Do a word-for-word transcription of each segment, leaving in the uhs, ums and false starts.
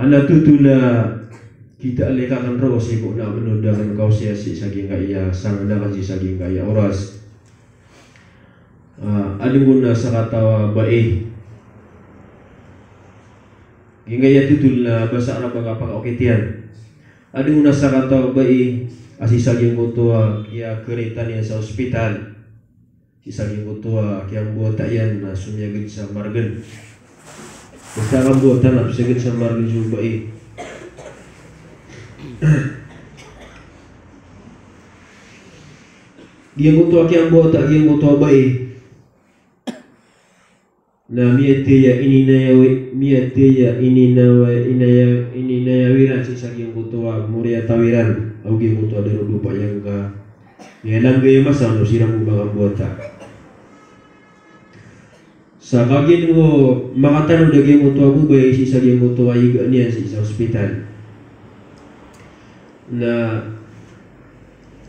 Ana totol a kita a likakan roo sii ko na manoda kan kaosiyasi sa giyangkaya sanganakan sii sa giyangkaya oras. Ah, adn ko na sakataw a bai. Giyangkaya totol na basa Arab a kapakaokit iyan. Adn ko na sakataw a bai a sii sa giyangkoto a kiyakarita niyan sa ospital. Sii sa giyangkoto a kiyambawata iyan na somiyagad sa margn. Basta kambawata na somiyagad sa margn so bai. Giyangkoto a kiyambawata, giyangkoto a bai. Na miyathay a ininayawi, miyathay a ininawa, inaya, ininayawiran sii sa giyangkoto a moriyatawiran, ago giyangkoto a darodopa iyan ka miyalanggay a masa o siran bo makambawata. Sa kagiya ko makatanod a giyangkoto a babay sii sa giyangkoto a iga niyan sii sa ospital. Na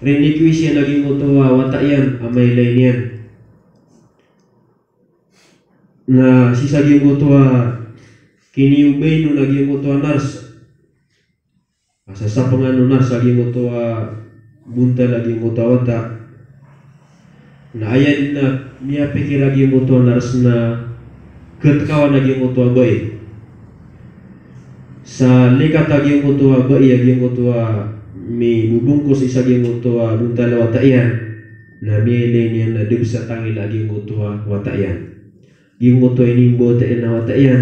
request iyan a giyangkoto a wata iyan a mailay niyan. Na sii sa giyangkoto a kiniyobay on a giyangkoto a nurse. Sasapangan o nurse a giyangkoto a bontal a giyangkoto a wata. Na aya dn a miyapikir a giyangkoto a nurse na katkawan a giyangkoto a bai. Sa likat a giyangkoto a bai a giyangkoto a mibobongkos sii sa giyangkoto a bontal a wata iyan. Na miyailay niyan na da bs a tangila a giyangkoto a wata iyan. Giyangkoto a inimbawata iyan a wata iyan,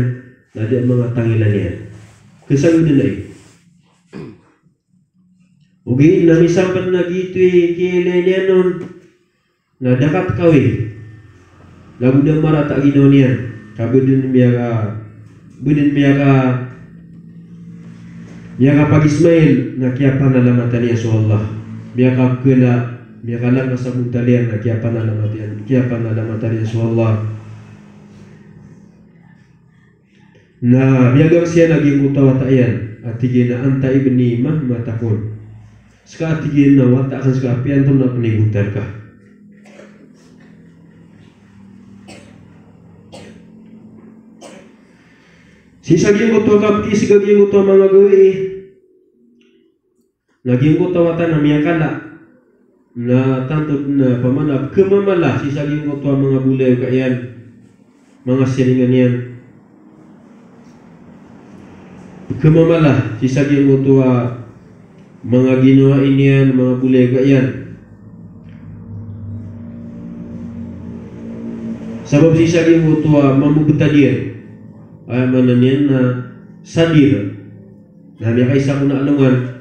na da a manga tangila niyan. Kasagad dn ai. Ogaid na misamban a giyoto i kiyailay niyan on, na da katkawi. Na go da marata a ginawa niyan. Ka ba dn miyaka, ba dn miyaka, miyakapag-smile na kiyapanalamatan iyan so Allah. Miyakakala, miyakalangkas a bontal iyan na kiyapanalamatan iyan, kiyapanalamatan iyan so Allah. Na miyagangs iyan a giyangkoto a wata iyan, a tig iyan a anta ibni mahma takun. Ska, a tig iyan, a wata akn, ska apiya antonaa pn i bontal ka. Sii sa giyangkoto a kapkisg a giyangkoto a manga gawii. Na giyangkoto a wata na miyakala. Na tanto na pman a pkhamamala sii sa giyangkoto a manga bolayoka iyan, manga siringan iyan. Pkhamamala sii sa giyangkoto a manga ginawai niyan, manga bolayoka iyan. Sabap sii sa giyangkoto a mambbtad iyan. Aya maana niyan na sadir. Na miyakaisa ko na alongan.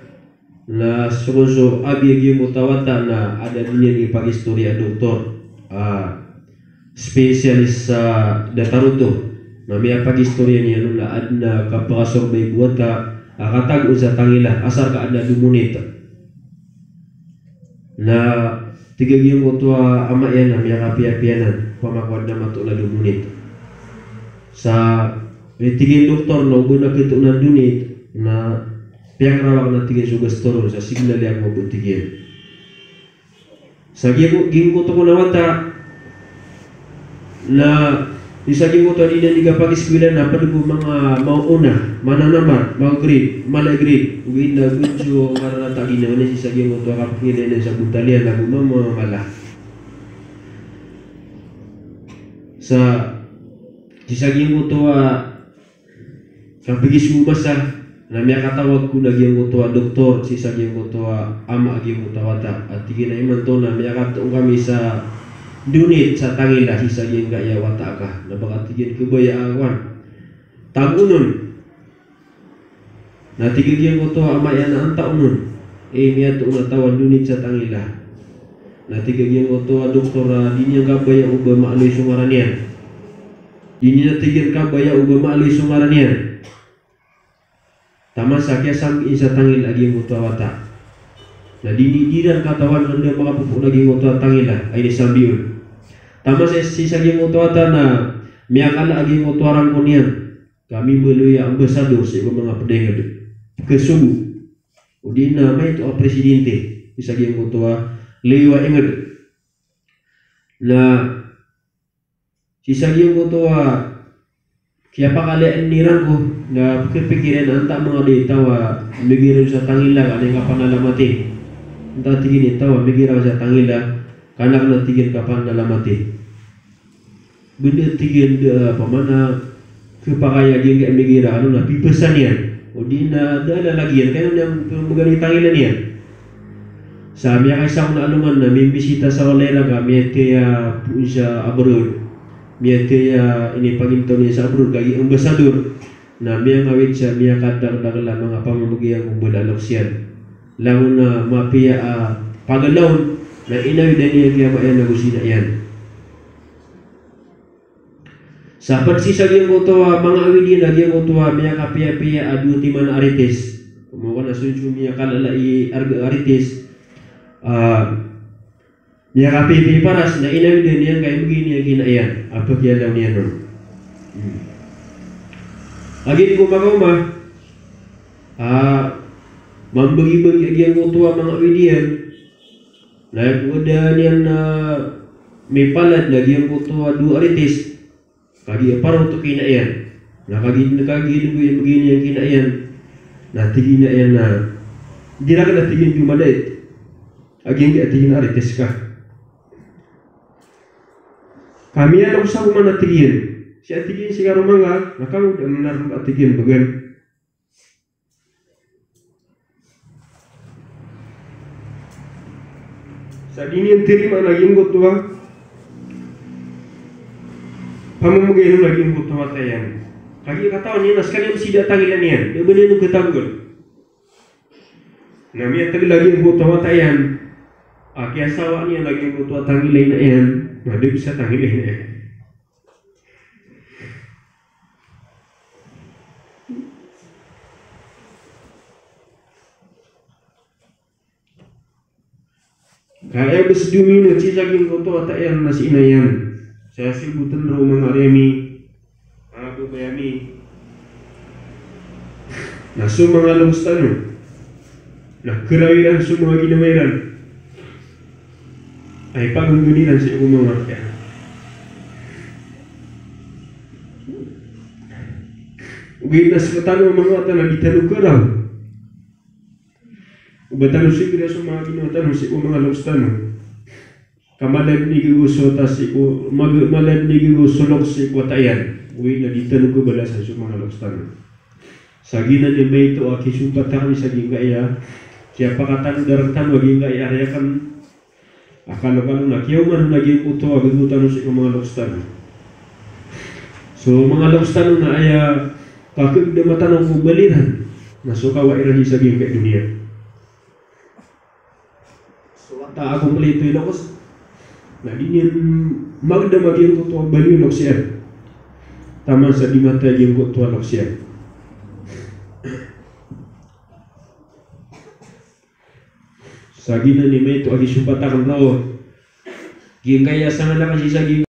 Na so kon so abi a giyangkoto a wata na adn a dii niyan ipagistoriya a doktor, a specialist sa datar oto. Na miyapagistoriya niyan on na adn a kapakasorbay bo wata a katagoon sa tangila, asar ka adn a domonit. Na tig a giyangkoto a ama iyan a miyakapiyapiya anan, opama ko adn a matoon a domonit. Sa, eh, tig iyan doktor na o ba na katoon a donit, na piyakaraw akn a tig iyan so gasto ron, sa signal iyan ko bo, tig iyan. Sa giyangko, giyangkoto kon a wata, na sii sa giyangkoto a dii niyan dii kapagiskwila na pd ko manga maona, mananamar, manga grade, mala i grade. Ogaid na gowani so mararata a ginawa niyan sii sa giyangkoto a kapkhailay niyan sa bontal iyan na go mamamala. Sa sii sa giyangkoto a kapkisg o masa, na miyakatawag kon a giyangkoto a doktor sii sa giyangkoto a ama a giyangkoto a wata. A tig iyan a imanto na miyakatoon kami sa donit sa tangila sii sa giyangkaya wata ka. Na ba ka, tig iyan, khabaya a kowan, tagoon on. Na tig a giyangkoto a ama iyan a antaa on. Eh, miyatoon a tawan donit sa tangila. Na tig a giyangkoto a doktor a dii niyan kabaya o ba maaloy so ngaran iyan. Dii niyan, tig iyan, kabaya o ba maaloy so ngaran iyan. Taman sa kiyasambiin sa tangila a giyangkoto a wata. Na dii, dii iran katawan anda makapopoon a giyangkoto a tangila a inisambi on. Taman sa sii sa giyangkoto a wata na miyakala a giyangkoto a rangko niyan. Ka mimbaloy a ambassador sii ko manga pd a ingd. Pkhasogo. O di na maito a presidente sii sa giyangkoto a liyo a ingd. Na sii sa giyangkoto a kiyapakala iyan i rangko, Na pkipikir iyan antaa manga di taw a migira sa tangila ka an iyan kapanalamati. Antaa tig iyan i taw a migira sa tangila ka an iyan, tig iyan, kapanalamati. Benda tig iyan da, ah, pamana khapakay a giyangkai a migira, ano, na pipasan iyan. O di na da a lalagiyan, kaya niyan pmbgan i tangila niyan. Sa miyakaisa ko na alongan na mimbisita sa walay iran ka miyathay a poon sa abroad. Miyathay a inipagintaw niyan sa abroad, kagiya ambassador. Na miyangawid sa miyakadakdakl a manga pamamagayang o mbala a loks iyan. Langon a mapiya a pagalaw on, na inawidan iyan ki ama iyan ago si ina iyan. Sa pd sii sa giyangkoto a manga awid iyan a giyangkoto a miyakapiyapiya a dowa timan a aritis. Komokan a so, so miyakalala i arga a aritis. Ah, miyakapiyapiya i paras, na inawidan iyan ka imbgay niyan ki ina iyan a pkiyalaw niyan on. Hmm. Ago ko makaoma, ah, mambagibagi a giyangkoto a manga awid iyan. Na aya ko da niyan, ah, mipalad na giyangkoto a dowa aritis. Kagiya paraw oto ki ina iyan. Na kagiya, kagiya dn ko imbgay niyan ki ina iyan. Na tig i ina iyan na, di rakn, a tig iyan, di madait a giyangkai a tig iyan a aritis ka. Ka miyaloks ako man, a tig iyan. Sii, a tig iyan, sii karoma ngka, na kagiya da mnar, a tig iyan, bgan. Sa di niyan tarimaan a giyangkoto a pamamagay on a giyangkoto a wata iyan. Kagiya katawan iyan a skaniyan sii da a tangila niyan, da a ba niyan on khatagn. Na miyatagl a giyangkoto a wata iyan a kiyasawaan iyan a giyangkoto a tangila i ina iyan, na da a ba sa tangila i ina iyan. Ka aya bs dominant sii sa giyangkoto a wata iyan na si ina iyan. Sa sii botn roo manga ari ami, manga babay ami, na so manga loks tano na karaw iran so manga ginawa iran a ipaganggn iran sii ko manga wata iran. Ogaid na sktano a manga wata na di tano karaw o ba tano sii karaw so manga ginawa tano sii ko manga loks tano. Ka mala dn i gaga so wata sii ko, mag-, mala dn i gaga so loks sii ko wata iyan. Ogaid na di tano kabalasan so manga loks tano. Sa giyanan i maito a kisompatan ami sa giyangkaya, kiyapakatanodan tano a giyangkaya a riyakn a kalokalo na kiyaoma on a giyangkoto a gaga tano sii ko manga loks tano. So manga loks tano na aya kakagdama tano ko bali iran na so kawa iran sii sa giyangkai a doniya. So wata a komplito i loks na di niyan magdam a giyangkoto a bali o loks iyan taman sa di matay a giyangkoto a loks iyan. Sa giyanan i maito a kisompatan akn roo. Giyangkaya sangan akn sii sa giya